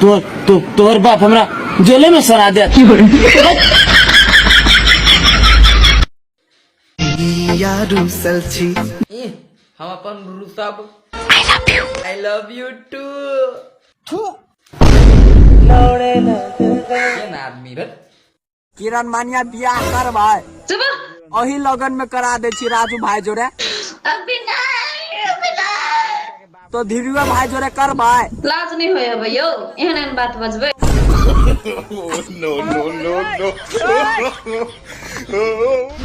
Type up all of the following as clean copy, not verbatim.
तो तो तोहर बाप हमरा जेले में सड़ा दे। हम अपन रुसब। I love you too. केना आदमी रे। किरण मानिया बियाह करबै? अही लगन में करा दे छी राजू भाई जोड़े। अभी नहीं, अभी नहीं। तो धीरुआ भाई जोड़े करबै? लाज नहीं होय हबै यौ एहन एहन बात बजबै।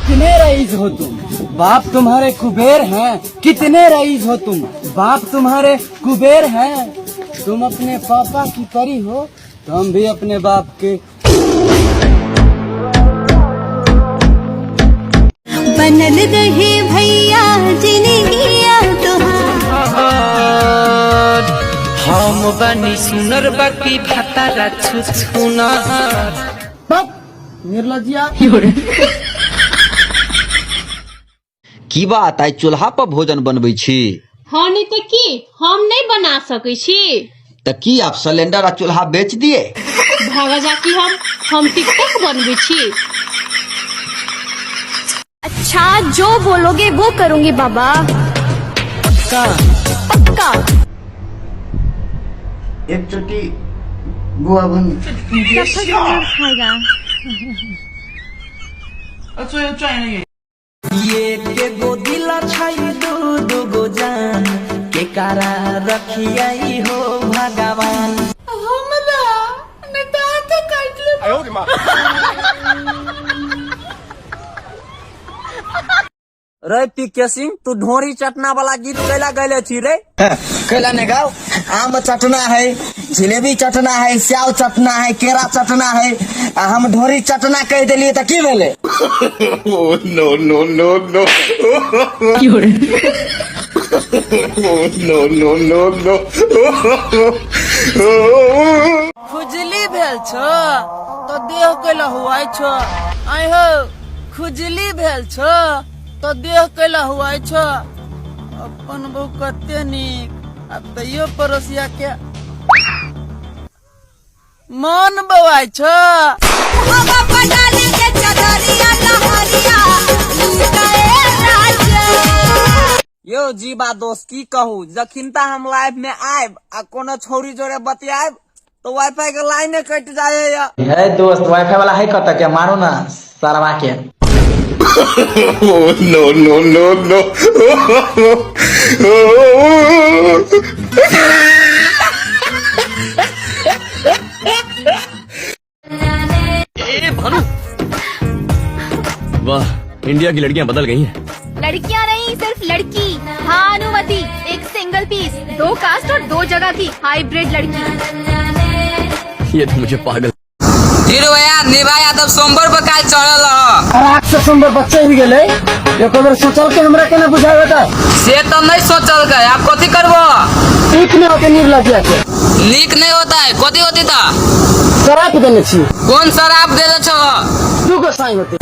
कितने रईस हो तुम, बाप तुम्हारे कुबेर हैं। कितने रईस हो तुम, बाप तुम्हारे कुबेर हैं। तुम अपने पापा की परी हो तो हम भी अपने बाप के। बनल रहे भैया जिनगिया तुहार। हम बनी सुनर बाकी भातारा छुछुनर। निर्लजिया। की बात, आइ चूल्हा पर भोजन बनबै छी? हाँ, नहीं तऽ की हम नहीं बना सकै छी? तऽ की आब सिलेंडर आ चूल्हा बेच दिए? भागा जा की हम टिकटॉक बनबै छी। अच्छा, जो बोलोगे वो करूंगी बाबा, पक्का पक्का। एक चोटी बुआ बन खाएगा। एक गो दिल छै, दू दू गो जान, के कारा रखियाई हो भगवान। हमरा नहीं तऽ हाथे काटि लेब। रे पी के सिंह, तू ढोरी चटना वाला गीत कैला गैले छी रे? कैला ने गाओ? आम चटना है, जिलेबी चटना है, स्याव चटना है, केरा चटना है, आ हम ढोरी चटना कहि देलियै तऽ की भेलै? No, no, no, no. No, no, no, no. खुजली भेल छो तो देह कैला हुआइ छो? आइ हो, खुजली भेल छो तो देह कैला हुआइ छो? अपन बहु कते नीक आ तैयो पड़ोसिया के मन बौआइ छो। हवा पडाली के चदरिया लहरिया लुटाए राजा। यौ जीवा दोस्त, की कहू, जखिनता हम लाइव में आयब आ कोनो छौरी जोड़े बतियाब तो वाईफाई के लाइने कटि जाए या। है दोस्त, वाईफाई वाला है कतऽ के? मारू ना सरवा के। No, no, no, no. वाह, इंडिया की लड़कियां बदल गई हैं। लड़कियां नहीं, सिर्फ लड़की, भानुमति, एक सिंगल पीस, दो कास्ट और दो जगह की हाइब्रिड लड़की। ये तो मुझे पागल धीरू भैया, निभा यादव सोमवार पर काल चढ़ल ह। रात से सोमवार बच्चे ही गेलै, एको बेर सोचल के हमरा केना बुझाबे त? से तो नहीं सोचल के, आब कथी करबो? ठीक नहीं होते निर्लजिया के। नीक नहीं होता है, कथी होती ता? शराब देने छी। कौन शराब देले छो? दू गो साई होते।